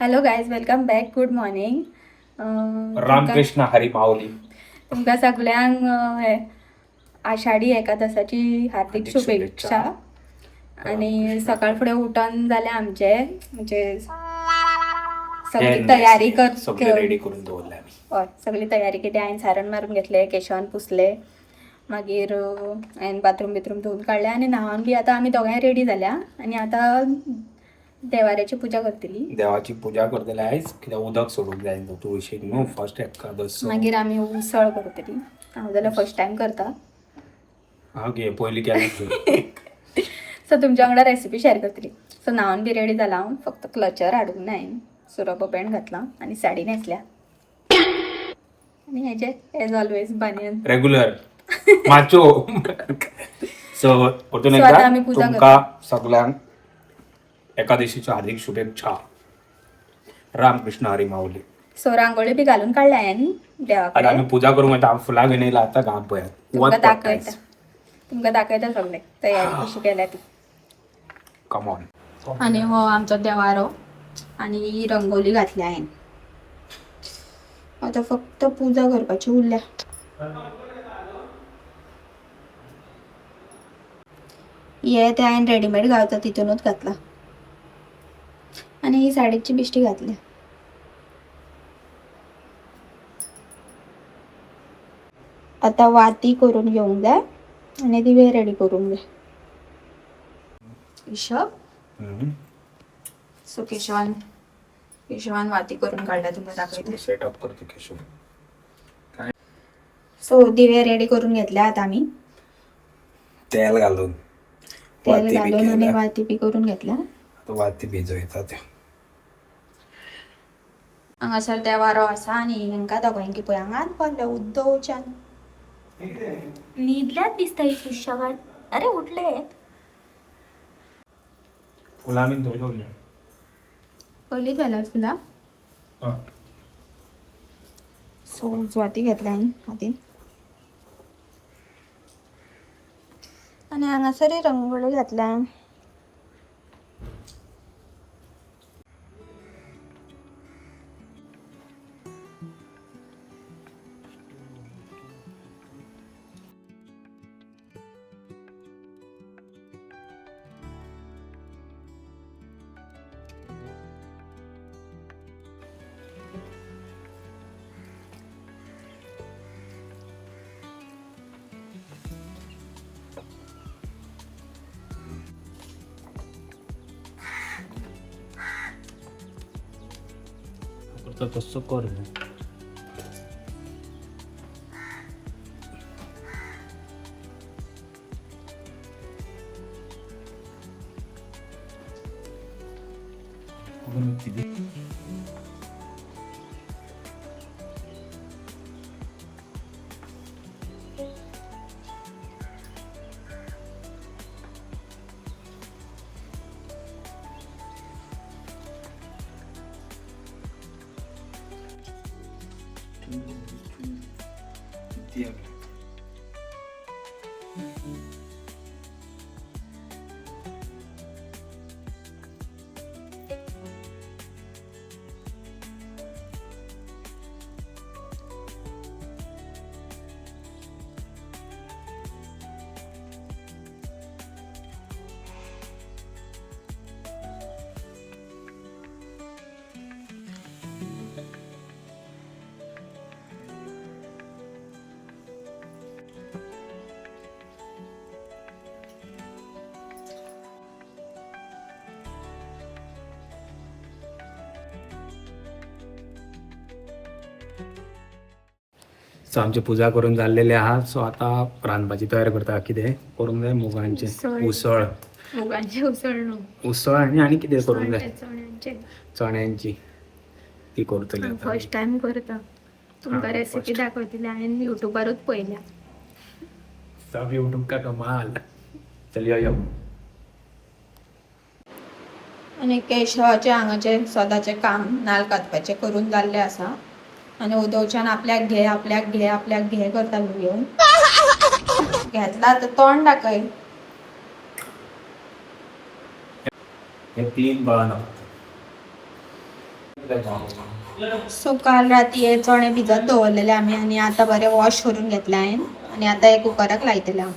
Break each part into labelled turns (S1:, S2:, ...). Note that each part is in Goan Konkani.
S1: Hello guys, welcome back. Good morning.
S2: Ramakrishna Hari Mauli.
S1: तुमकां सगल्यांक हे आषाढी एकादसाची हार्दिक
S2: हार्दिक
S1: शुभेच्छा.
S2: शुभेच्छा.
S1: आणि सकाळ फुडें उठून जालें आमचें, म्हणजे सगळी
S2: हे
S1: तयारी कर
S2: सगळे रेडी करून दवरले आमी.
S1: हय, सगळी तयारी कितें हांवें सारण मारून घेतलें, केशवान पुसलें, मागीर हांवें बाथरूम बिथरूम धुवन काडलें आनी न्हांवन बी आतां आमी दोगांय रेडी जाल्या आनी आतां देवाऱ्याची पुजा करतली.
S2: देवाची पुजा करतले आयज, कित्याक उदक सोडूंक जाय न्हू तुळशीक न्हू फर्स्ट एकादस.
S1: मागीर आमी उसळ करतली. हांव जाल्यार फर्स्ट टायम करता.
S2: हांव घे पयलीं केलें.
S1: सो तुमच्या वांगडा रेसिपी शेअर करतली. सो न्हांवन बी रेडी जाला हांव, फक्त क्लचर हाडूंक ना हांवें. सो रबर बँड घातला आनी साडी न्हेसल्या आनी हेजे एज ऑलवेज बानयन.
S2: रेग्युलर माचो. सो परतून
S1: So, आता
S2: एकदा
S1: आमी पुजा.
S2: तुमकां सगल्यांक एकादशीच्यो हार्दिक शुभेच्छा. रामकृष्ण हरी माऊली.
S1: सो रांगोळी बी घालून काडल्या हांवें देवा
S2: आता आमी
S1: कडेन.
S2: पुजा करूंक वयता. हांव फुलां घेवन येयला. आतां घाम पळयात.
S1: तुमकां
S2: वत पडटा.
S1: दाखयता, तुमकां दाखयता सगळें तयारी कशी केल्या ती.
S2: Come on.
S1: आनी हो आमचो देवारो आनी ही रंगोली घातल्या हांवें. आतां फक्त पुजा करपाची उरल्या. हे ते हांवें रेडीमेड गावता तितूनच घातला आनी ही साडीची बिश्टी घातल्या. आतां वाती करून घेवंक जाय आनी दिवे रेडी करूंक जाय. केशव. सो केशवान केशवान वाती करून काडल्या, तुमकां दाखयता.
S2: सेटअप करतो केशव.
S1: सो दिवे रेडी करून घेतले आता आमी.
S2: तेल घालून.
S1: तेल
S2: वाती बी
S1: घालून आनी
S2: केल्या.
S1: वाती बी करून घेतल्या.
S2: आता वाती भिजयता त्यो.
S1: हांगासर देवारो आसा आनी हांकां दोगांयकी पळय हांगात पडले उद्दोवच्यान न्हिदल्यात दिसता ही सुशेगाद. अरे, उठले.
S2: फुलां बीन थंय दवरल्या.
S1: पयलींच घाला फुलां. सो उजवाती घेतल्या हांवें हातीन आनी हांगासरय रंगोळी घातल्या हांवें.
S2: करता तसो कर न्हू. अगरबत्ती दे. किती आहे? सो आमची पुजा करून जाल्लेली आहा. सो आता रांदपाची तयार करता. कितें करूंक जाय? मुगांचे
S1: उसळ.
S2: उसळ.
S1: मुगांचे उसळ न्हू.
S2: उसळ आनी आनी कितें करूंक जाय?
S1: चण्याचे.
S2: चण्यांची ती करतली आतां.
S1: फर्स्ट टायम करता. तुमकां
S2: हा,
S1: रेसिपी
S2: first.
S1: दाखयतली. हांवें युट्यूबारूच पळयल्या.
S2: सब यूट्यूब का कमाल. चल यो यो.
S1: आनी केशवाचें हांगाचें सदांचें काम नाल्ल कातपाचें करून जाल्लें आसा आनी उदोवच्यान आपल्याक घे, आपल्याक घे, आपल्याक घे करता घेवन घेतला. आतां तोंड दाखय.
S2: हे क्लीन कळना.
S1: सो काल राती हे चणे भिजत दवरलेले आमी आनी आतां बरे वॉश करून घेतले हांवें आनी आतां हे कुकराक लायतले हांव.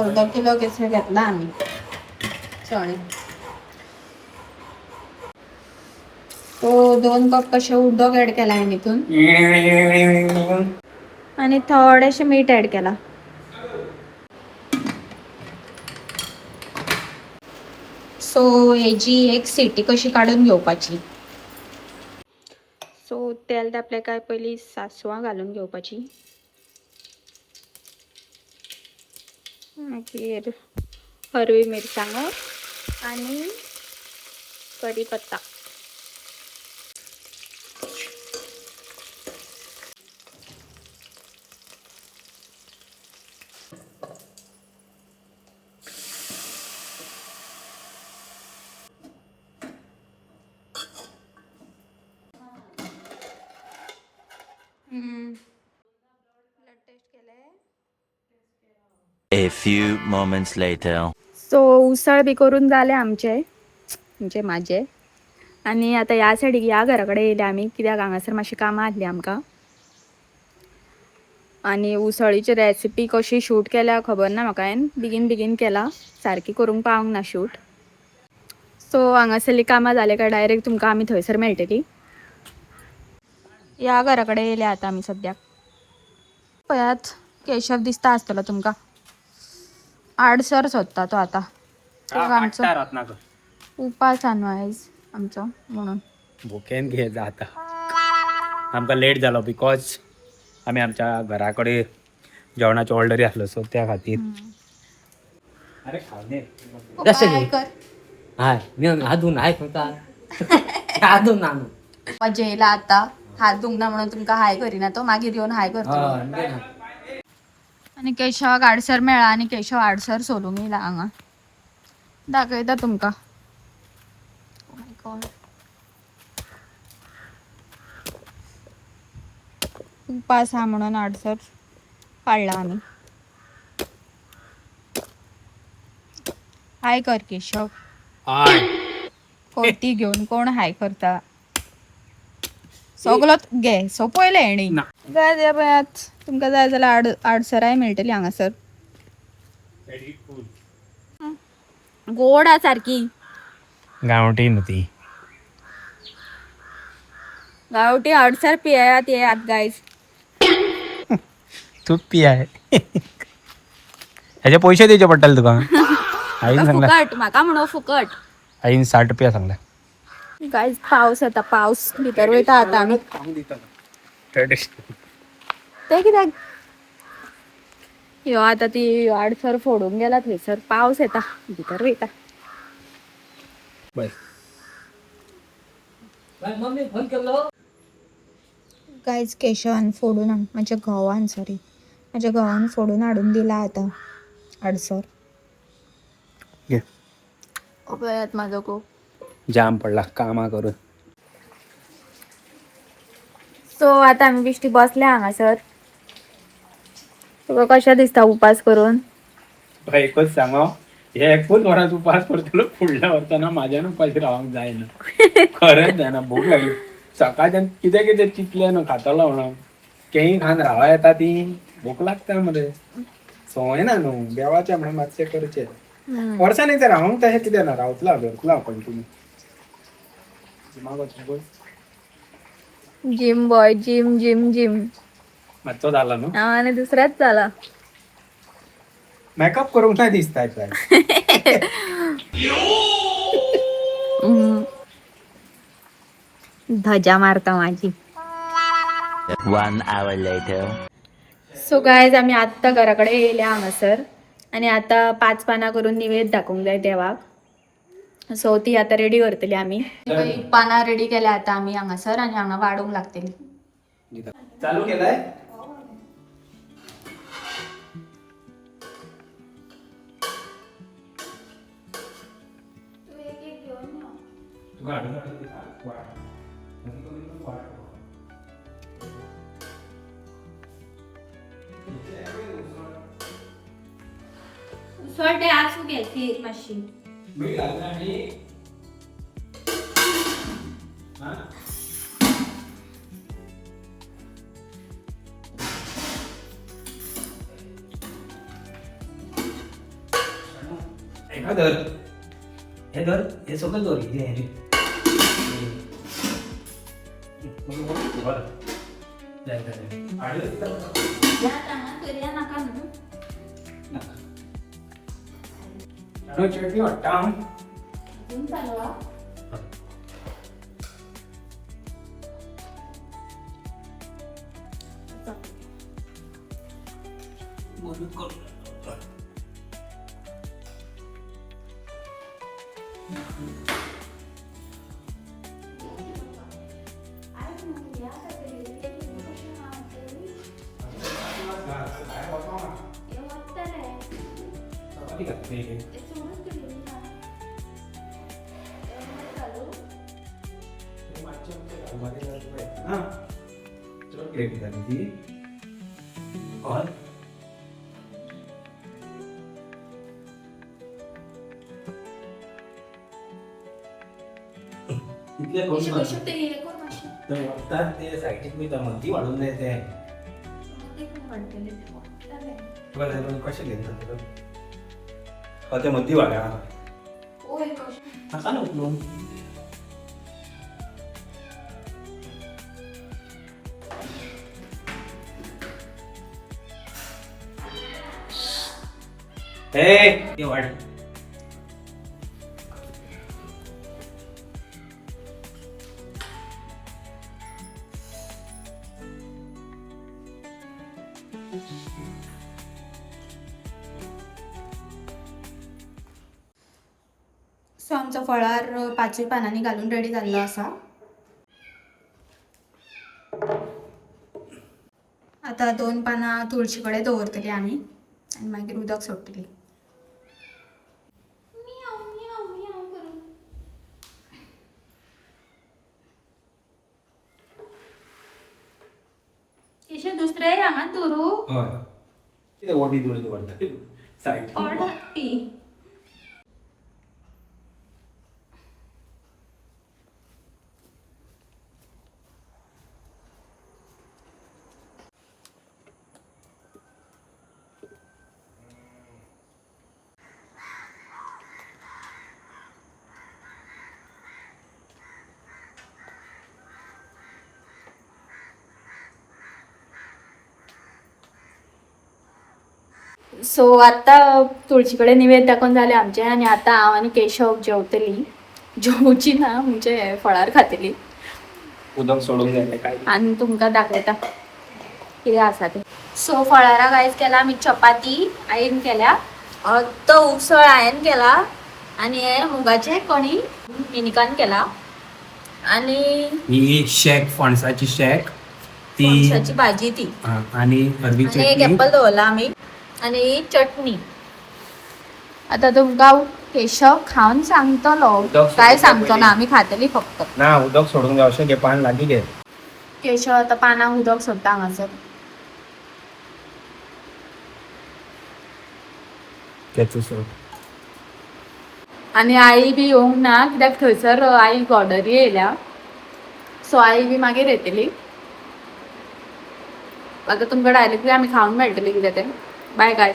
S1: अर्दो किलो केसर घेतला आमी चणे. तो 2 कप कशें उदक एड केला हांवें हितून आनी थोडेशें मीठ एड केला. सो हेजी एक सिटी कशी काडून घेवपाची. सो तेल तापलें काय पयलीं सासवां घालून घेवपाची, मागीर हरवी मिरसांगो आनी कढीपत्ता. ब्लड टेस्ट केले.
S3: A few moments later.
S1: So उसळ बी करून जाले आमचे, म्हणजे माझे. आनी आतां ह्या सायडीक ह्या घरा कडेन येयले आमी, कित्याक हांगासर मातशी कामां आहली आमकां. आनी उसळीची रेसिपी कशी शूट केल्या खबर ना म्हाका, हांवें बेगीन बेगीन केला, सारकी करूंक पावंक ना शूट. सो हांगासरली कामां जाले काय डायरेक्ट तुमकां आमी थंयसर मेळटली. ह्या घरा कडेन येयले आतां आमी सद्याक. पळयात केशव दिसता आसतलो तुमकां, आडसर सोदता तो आतां. आमचो उपास न्हू आयज आमचो म्हणून
S2: भुकेन घे जाता. आमकां लेट जालो because आमी आमच्या घरा कडेन जेवणाची ऑर्डरी आसलो, सो त्या खातीर. अरे खावने
S1: हाय कर.
S4: हाय मी हात धुवून हाय सांगता, हात धुवून ना न्हू.
S1: जेयला आता हात धुवंक ना म्हणून तुमकां हाय करिना तो, मागीर येवन हाय करतलो.
S4: हय, ना.
S1: आनी केशवाक आडसर मेळ्ळा आनी केशव आडसर सोलूंक येयला हांगा. दाखयता तुमकां. Oh my God. उपास हा म्हणून आडसर काडला आमी. हाय कर केशव.
S2: हाय.
S1: कोटी घेवन कोण हाय करता? सगलो घे सोंपयलें हेणी.
S2: ना.
S1: जाय जाल्यार पळयात तुमकां जाय जाल्यार आडसराय मेळटली हांगासर. गोड आ सारकी.
S2: गांवठी न्हू ती.
S1: गांवठी आडसर पियात येयात गायज.
S2: तू पियाय, हेजे पयशे दिवचे पडटले तुका. आईन सांगला,
S1: फुकट म्हाका म्हणो फुकट.
S2: आईन 60 रुपया सांगला.
S1: गायज पावस येता, पावस भितर वयता आतां आमी. ते कित्याक ह्यो आतां ती आडसर फोडूंक गेला थंयसर, पावस येता भितर वयता.
S2: बाय.
S4: बाय, मम्मी फोन केलो.
S1: गायज केशवान फोडून म्हाज्या घोवान, सॉरी, म्हाज्या घोवान फोडून हाडून दिला आतां आडसर.
S2: घे.
S1: पळयात म्हाजो घोव.
S2: जाम पडला कामां करून.
S1: सो आतां आमी बेश्टी बसल्या हांगासर. तुका कशें दिसता उपास करून?
S2: तुका एकूच सांगो, हे एकूच वरात उपास करतलो, फुडल्या वर्साना म्हाज्यान उपाशी रावंक जायना. खरेंच जायना, भूक लागली. सकाळच्यान कितें कितें चिंतलें न्हू खातलो म्हणून, केळीं खावन रावा येता ती भूक लागता मरे. संवय ना न्हू देवाचें म्हणून मातशें करचें. वर्सांनी तर रावंक तशें कितें ना, रावतलो धरतलो हांव कंटिन्यू. जिमाक वचूंक
S1: gym boy, gym gym gym.
S2: मातसो जाला न्हू.
S1: हांव आनी दुसरेंच जाला.
S2: मेकअप करूंक ना दिसता काय.
S1: धजा मारता माझी.
S3: 1 hour later.
S1: So guys आमी आत्तां घरा कडेन येयल्या हांगासर आनी आतां 5 पानां करून निवेद दाखोवंक जाय देवाक. सो ती आतां रेडी करतली आमी. पानां रेडी केल्या आतां आमी हांगासर आनी हांगा वाडूंक लागतली.
S2: चालू केलाय.
S1: उसळ ते आसूं घे ती मातशी.
S2: मीठ घातलं आणि हा?
S4: हेका धर, हे धर, हे सगळं धर, हे हे.
S2: बरं. जाय, जाय, जाय.
S1: करया नाका न्हू.
S2: शाणू, चटणी वाडटा हांव.
S1: अजून चालू हा.
S2: चपाती घातली एक. हा. चड ग्रेवी जाली ती. हय.
S4: इतलें करून
S1: कशें
S4: नाका.
S1: कशें ते हे कर मातशें.
S4: ते वखदान ते सायडीक वयता मग ती वाडून जाय ते.
S1: ते खंय वाडटलें तें वत्तलें.
S4: तुका जाय जाल्यार कशें घेता तुका? हय, ते मद्दी वाड्या.
S1: ओय कशें
S4: नाका न्हू उखलून. ए, ते वाड.
S1: सो आमचो फळार पांचूय पानांनी घालून रेडी जाल्लो आसा. आतां दोन पानां तुळशी कडेन दवरतली आमी आनी मागीर उदक सोडटली. केशव, दुसरें हांगा दवरू.
S2: हय. कितें वटी दवरून दवरता सायडीक.
S1: ती सो आतां तुळशी कडेन निवेद दाखोवन जालें आमचें आनी आतां हांव आनी केशव जेवतली. जेवची ना म्हणजे फळार खातली.
S2: उदक सोडूंक जाय काय.
S1: आनी तुमकां दाखयता कितें आसा तें. सो फळारा गायज केला आमी चपाती आईन केल्या, तो उसळ हांयेन केला आनी हे मुगाचें कणी मिनिकान केला आनी
S2: ही शेक, फणसाची शेक ती.
S1: फणसाची भाजी ती.
S2: हा, आणि हरवी
S1: आनी एक
S2: चटणी.
S1: एप्पल दवरला आमी आनी ही चटणी. आतां तुमकां केशव खावन सांगतलो.
S2: उदक
S1: काय
S2: सोडून
S1: सांगचो ना,
S2: पयलीं.
S1: आमी खातली फक्त.
S2: ना, उदक सोडूंक जाय अशें घे, पान लागीं घे.
S1: केशव आतां पानाक उदक सोडटा हांगासर.
S2: तेच सोड.
S1: आनी आई बी येवंक ना कित्याक थंयसर आईक ऑर्डरी येयल्या. सो आई बी मागीर येतली. आतां तुमकां डायरेक्टली आमी खावंक मेळटली कितें तें. बाय गायज.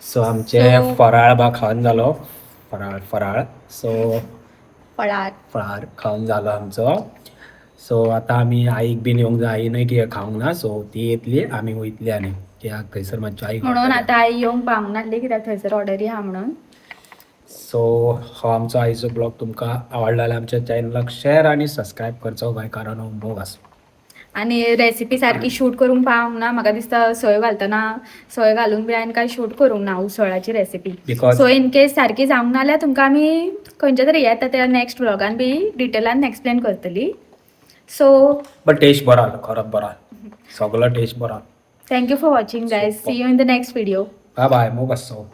S2: सो आमचे फराळ बा खावन जालो. फराळ फराळ सो
S1: फळार.
S2: फळार खावन जालो आमचो. सो आतां आमी आईक बीन येवंक जाय. आईनय कितें खावंक ना. सो ती येतली, आमी वयतली आनी कित्याक थंयसर मातशी आईक
S1: म्हणून आतां आई येवंक पावंक नासली कित्याक थंयसर ऑर्डरी आहा म्हणून.
S2: सो हो आमचो आयचो ब्लॉग तुमकां आवडला जाल्यार आमच्या चॅनलाक शेअर आनी सबस्क्रायब करचो गोंयकारांनो, मोग आसूं.
S1: आनी रेसिपी सारकी शूट करूंक पावंक ना म्हाका दिसता. सोय घालतना सोय घालून बी हांवें कांय शूट करूंक ना उसळाची recipe.
S2: Because
S1: so in case सारकी जावंक ना जाल्यार तुमकां आमी खंयच्या तरी येता त्या नेक्स्ट ब्लॉगान बी डिटेलान एक्सप्लेन करतली. सो
S2: बट टेस्ट बरो आलो, खरोच बरो आलो, सगळो टेस्ट बरो आलो.
S1: Thank you for watching guys. See you in the next video.
S2: Bye bye, मोग आसूं.